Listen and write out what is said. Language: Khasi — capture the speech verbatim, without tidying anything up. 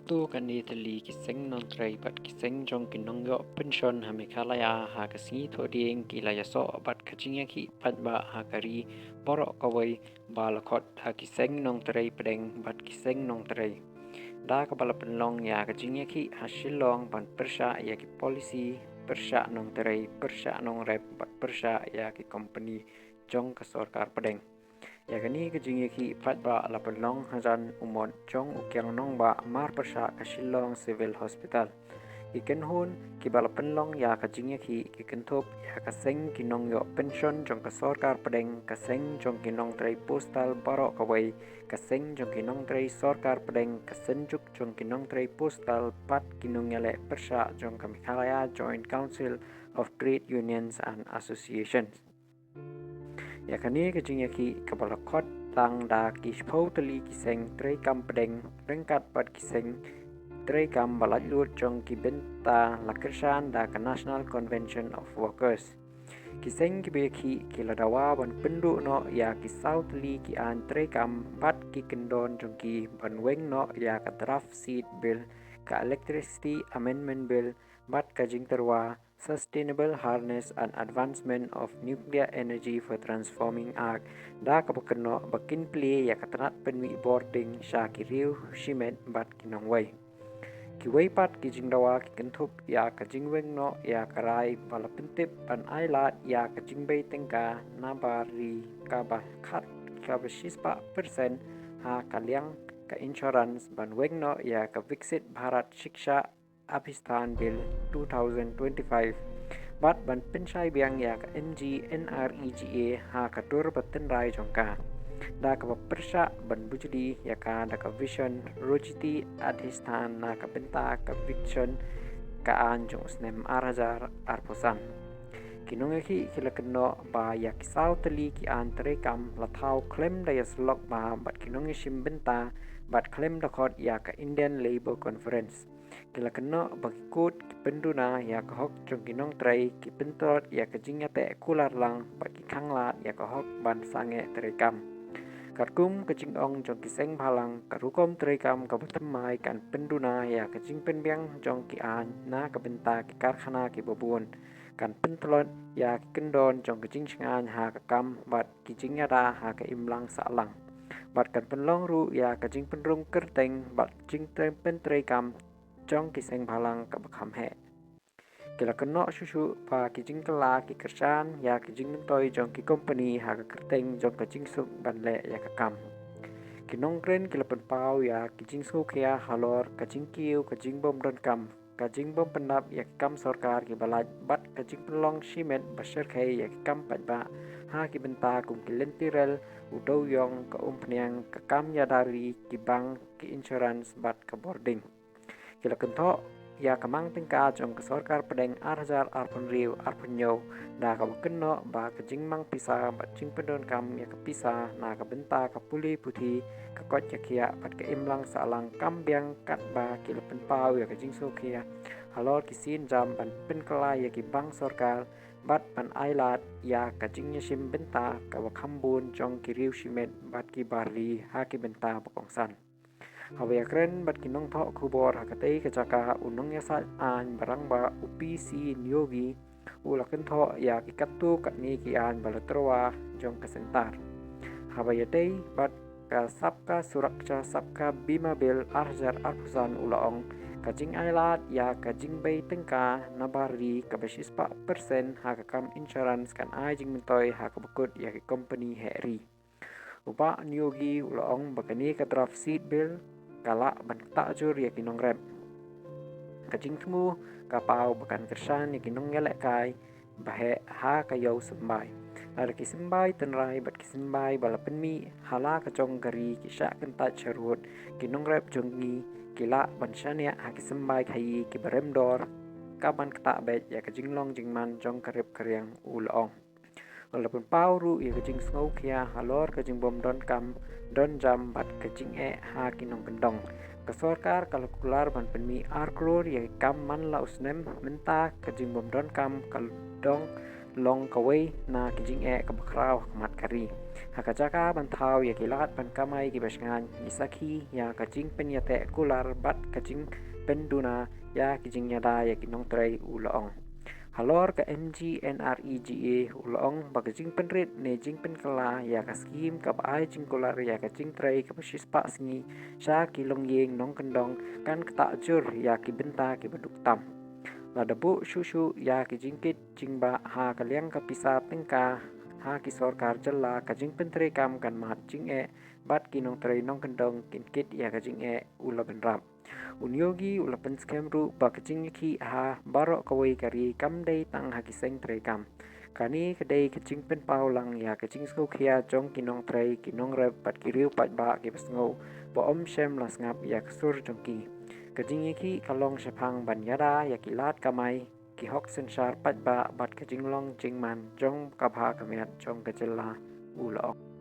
Katto katne tylli ki seng nongtrei bad ki seng jong ki nongïoh pension ha Meghalaya ha ka sngi Thohdieng ki la ïasoh bad ka jingïakhih paidbah ha ka ri baroh kawei ba la khot ha ki seng nongtrei pdeng bad ki seng nongtrei. Da kaba la pynlong ïa ka jingïakhih ha Shillong ban pyrshah ïa ki policy pyrshah nongtrei, pyrshah nongrep bad pyrshah ïa ki kompani jong ka sorkar pdeng. Ïa kane ka jingïakhih paidbah la pynlong hajan u mot jong u kiang nongbah marpyrshah ka Shillong Civil Hospital. Ki kynhun kiba la pynlong ïa ka jingïakhih ki kynthup ïa ka seng ki nongïoh pension jong ka sorkar pdeng, ka seng jong ki nongtrei postal baroh kawei, ka seng jong ki nongtrei sorkar pdeng, ka seng juk jong ki nongtrei postal bad ki nongïaleh pyrshah jong ka Meghalaya Joint Council of Trade Unions and Associations. Ïa kane ka jingïakhih kaba la khot tang da ki shiphew tylli ki seng treikam pdeng ryngkat bad ki seng treikam ba laitluid jong ki bynta la kyrshan da ka National Convention of Workers. Ki seng kiba ïakhih ki la dawa ban pynduh noh ïa ki saw tylli ki aiñ treikam bad ki kyndon jong ki ban weng noh ïa ka Draft Seat Bill, ka Electricity Amendment Bill bad ka jingtyrwa Sustainable Harness and Advancement of Nuclear Energy for Transforming Act, da kaba kynnoh ba kin plie ïa ka tnat pynmih bording sha ki riew shimet bad ki nongwei. Kiwei pat ki jingdawa ki kynthup ïa ka jingweng noh ïa ka rai ba la pyntip ban ailad ïa ka jingbei tyngka nabar ri kaba khat kaba shispah percent ha ka liang ka insurance, ban weng noh ïa ka Viksit Bharat Shiksha Abhisthan Bill two thousand twenty-five bad ban pynshai biang ïa ka M G N R E G A ha ka dur ba tynrai jong ka, da kaba pyrshah ban bujli ïa ka da ka Vision Rojiti Adhisthan na ka bynta ka Vision ka aiñ jong u snem ar hajar arphew san. Ki nongïakhih ki la kynnoh ba ïa ki saw tylli ki aiñ treikam la thaw khlem da ïasyllok bha bad ki nongïashim bynta bad khlem da khot ïa ka Indian Labour Conference. Ki la kynnoh ba ki kut ki pynduna ïa ka hok jong ki nongtrei, ki pyntlot ïa ka jingïateh kular lang bad ki khanglad ïa ka hok ban sangeh treikam. Katkum ka jingong jong ki seng bhalang, ka rukom treikam kaba thymmai kan pynduna ïa ka jingpynbiang jong ki aiñ na ka bynta ki karkhana kiba bun, kan pyntlot ïa ki kyndon jong ka jingshngaiñ ha ka kam bad ki jingïada ha ka imlang sahlang, bad kan pynlong ruh ïa ka jingpynrung kyrteng bad jingpyntreikam jong ki seng bhalang kaba kham heh. Ki la kynnoh shuh shuh ba ki jingkylla ki kyrshan ïa ki jingmyntoi jong ki kompani ha ka kyrteng jong ka jingsuk ban leh ïa ka kam. Ki nongkren ki la pynpaw ïa ki jingsngewkhia halor ka jingkiew ka jingbym donkam, ka jingbym pyndap ïa ki kam sorkar kiba lait bad ka jingpynlong shimet ba shyrkhei ïa ki kam paidbah ha ki bynta kum ki lynti rel, u dewïong, ka umphniang, ka kam ïada ri, ki bank, ki insurance bad ka bording. Ki la kynthoh ïa ka mang tyngka jong ka sorkar pdeng ar hajar arphew hynriew arphew hynñiew da kaba kynnoh ba ka jingmang pisa bad jingpyndonkam ïa ka pisa na ka bynta ka pule puthi, ka koit ka khiah bad ka imlang sahlang kam biang katba ki la pynpaw ïa ka jingsngewkhia halor ki sienjam ban pynkylla ïa ki bank sorkar bad ban ailad ïa ka jingïashim bynta kaba kham bun jong ki riew shimet bad ki bar ri ha ki bynta ba kongsan. Haba ïakren bad ki nongthoh khubor ha katei ka jaka, u nongïasaid aiñ ba rangbah u P C Neogi u la kynthoh ïa ki katto katne ki aiñ ba la tyrwa jong ka Centre. Haba ïadei bad ka Sabka Suraksha Sabka Bima Bill ar hajar arphew san u la ong, ka jingailad ïa ka jingbei tyngka nabar ri kaba shispah percent ha ka kam insurance kan ai jingmyntoi ha kaba kut ïa ki kompani heh ri. U Bah Neogi u la ong ba kane ka Draft Seat Bill ka lah ban ktah jur ïa ki nongrep. Ka jingthmu ka paw ba kan kyrshan ïa ki nongïalehkai ba heh ha ka ïew symbai. Lada ki symbai tynrai bad ki symbai ba la pynmih ha la ka jong ka ri ki shah kyntait sharud, ki nongrep jong ngi ki lah ban shaniah ha ki symbai khaïi kiba rem dor, kaban ktah beit ïa ka jinglong jingman jong ka rep ka riang, u la ong. U la pynpaw ruh ïa ka jingsngewkhia halor ka jingbym donkam donjam bad ka jingeh ha ki nongkyndong. Ka sorkar ka la kular ban pynmih ar klur ïa ki kam man la u snem, mynta ka jingbym donkam ka dong long kawei na ki jingeh kaba khraw ha khmat ka ri. Ha ka jaka ban thaw ïa ki lad ban kamai kiba shngaiñ, ngi sakhi ïa ka jingpynïateh kular bad ka jingpynduna ïa ki jingïada ïa ki nongtrei, u la ong. Halor ka M G N R E G A, u la ong ba ka jingpynrit ne jingpynkylla ïa ka skhim kaba ai jingkular ïa ka jingtrei kaba shispah sngi sha ki longïing nongkyndong kan ktah jur ïa ki bynta kiba duk tam. Lada buh shuh shuh ïa ki jingkit jingbah ha ka liang ka pisa tyngka ha ki sorkar jylla, ka jingpyntreikam kan mad jingeh bad ki nongtrei nongkyndong kin kit ïa ka jingeh, u la bynrap. U Neogy u la pynskhem ruh ba ka jingïakhih ha baroh kawei ka ri kam dei tang ha ki seng treikam. Kane ka dei ka jingpynpaw lang ïa ka jingsngewkhia jong ki nongtrei, ki nongrep bad ki riew paidbah kiba sngew ba ym shym la sngap ïa ka sur jong ki. Ka jingïakhih ka long shaphang ban ïada ïa ki lad kamai, ki hok synshar paidbah bad ka jinglong jingman jong ka bha ka miat jong ka jylla, u la ong.